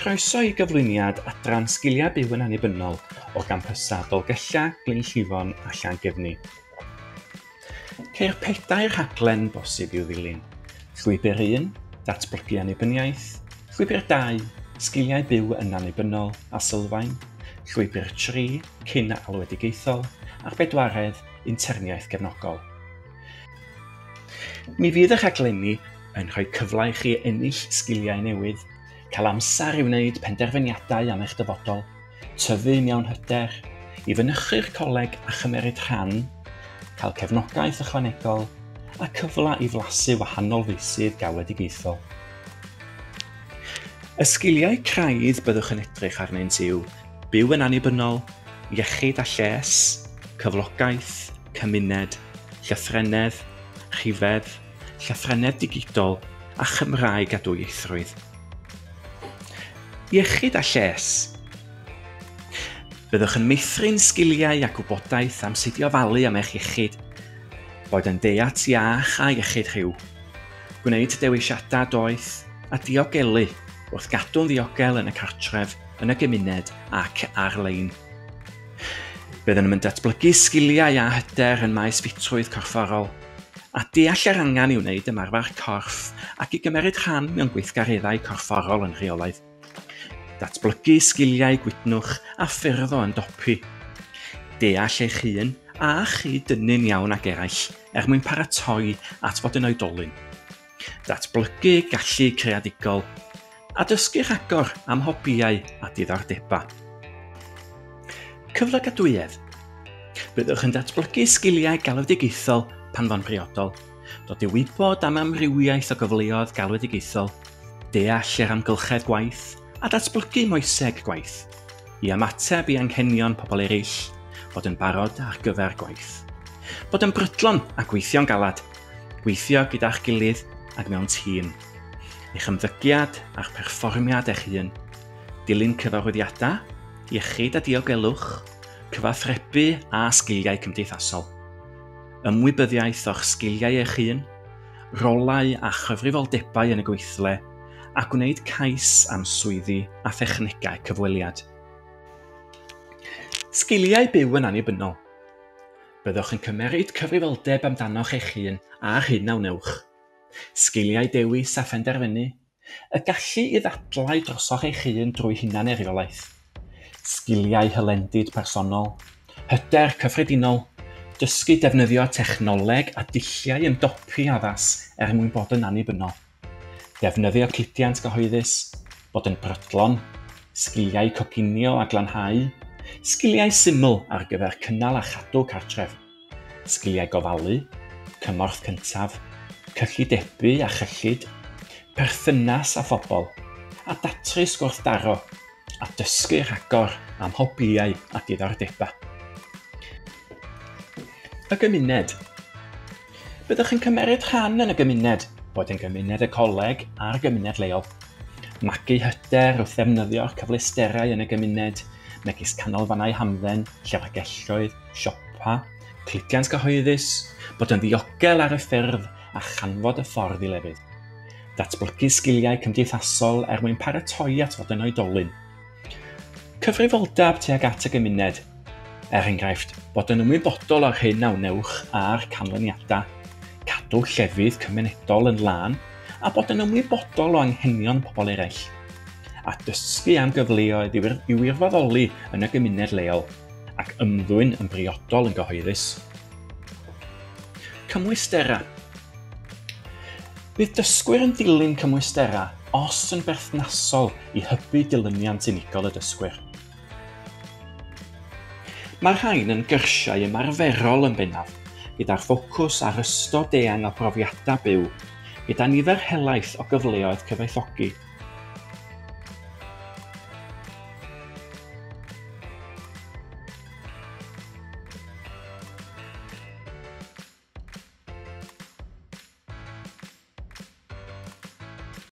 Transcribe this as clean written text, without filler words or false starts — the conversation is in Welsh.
Croeso i gyflwyniad adran Sgiliau Byw yn Annibynnol o gampysau Dolgellau, Glynllifon a Llangefni. Ceir pedair rhaglen bosib i'w ddilyn. Llwybr 1, Datblygu Annibyniaeth. Llwybr 2, Sgiliau Byw yn Annibynnol a Sylfaen. Llwybr 3, Cyn Alwedigaethol. A'r bedwaredd, Interniaeth Gefnogol. Mi fydd y rhaglenni yn rhoi cyfle i chi ennill sgiliau newydd, cael amser i wneud penderfyniadau am eich dyfodol, tyfu mewn hyder, i fynychu'r coleg a chymeryd rhan, cael cefnogaeth ychwanegol, a cyfle i flasu wahanol feysydd galwedigaethol. Y sgiliau craidd byddwch yn edrych arnynt yw byw yn annibynnol, iechyd a lles, cyflogaeth, cymuned, llythrennedd, rhifedd, llythrennedd digidol a Chymraeg a dwyieithrwydd. Iechyd a lles. Byddwch yn meithrin sgiliau a gwybodaeth am sut i ofalu am eich iechyd, boed yn deiet iach a iechyd rhyw. Gwneud dewisiadau doeth a diogelu wrth gadw'n ddiogel yn y cartref, yn y gymuned ac ar-lein. Byddwn yn datblygu sgiliau a hyder yn maes ffitrwydd corfforol, a deall yr angen i wneud ymarfer corff ac i gymeryd rhan mewn gweithgareddau corfforol yn rheolaidd. Datblygu sgiliau gwytnwch a ffyrdd o ymdopi. Deall eich hun a chyd-dynnu'n iawn ag eraill er mwyn paratoi at fod yn oedolyn. Datblygu gallu creadigol a dysgu rhagor am hobïau a diddordebau. Cyflogadwyedd. Byddwch yn datblygu sgiliau galwedigaethol pan fo'n briodol, dod i wybod am amrywiaeth o gyfleoedd galwedigaethol, deall yr amgylchedd gwaith a datblygu moeseg gwaith, i ymateb i anghenion pobl eraill, bod yn barod ar gyfer gwaith. Bod yn brydlon a gweithio'n galad, gweithio gyda'ch gilydd ac mewn tîm. Eich ymddygiad a'ch perfformiad eich hun, dilyn cyfarwyddiadau, iechyd a diogelwch, cyfathrebu a sgiliau cymdeithasol. Ymwybyddiaeth o'ch sgiliau eich hun, rolau a chyfrifoldebau yn y gweithle, a gwneud cais am swyddi a thechnegau cyfweliad. Sgiliau byw yn annibynnol. Byddwch yn cymeryd cyfrifoldeb amdanoch eich hun a'r hyn a wnewch. Sgiliau dewis a phenderfynu, y gallu i ddadlau drosoch eich hun drwy hunan-eiriolaeth. Sgiliau hylendid personol, hyder cyffredinol, dysgu defnyddio technoleg a dulliau ymdopi addas er mwyn bod yn annibynnol. Defnyddio cludiant gyhoeddus, bod yn brydlon, sgiliau coginio a glanhau, sgiliau syml ar gyfer cynnal a chadw cartref, sgiliau gofalu, cymorth cyntaf, cyllidebu a chyllid, perthynas â phobl, a datrys gwrthdaro, a dysgu rhagor am hobïau a diddordebau. Y gymuned. Byddwch yn cymeryd rhan yn y gymuned, boed yn gymuned y coleg a'r gymuned leol. Magu hyder wrth ddefnyddio'r cyfleusterau yn y gymuned, megis canolfannau hamdden, llyfrgelloedd, siopa, cludiant cyhoeddus, bod yn ddiogel ar y ffyrdd a chanfod y ffordd i lefydd. Datblygu sgiliau cymdeithasol er mwyn paratoi at fod yn oedolyn. Cyfrifoldeb tuag at y gymuned. Er enghraifft, bod yn ymwybodol o'r hyn a wnewch a'r canlyniadau, cadw llefydd cymunedol yn lân, a bod yn ymwybodol o anghenion pobl eraill. A dysgu am gyfleoedd i wirfoddoli yn y gymuned leol, ac ymddwyn yn briodol yn gyhoeddus. Cymwysterau. Bydd dysgwyr yn dilyn cymwysterau os yn berthnasol i hybu dilyniant unigol y dysgwyr. Mae'r rhain yn gyrsiau ymarferol yn bennaf, gyda'r ffocws ar ystod eang o brofiadau byw, gyda nifer helaeth o gyfleoedd cyfoethogi.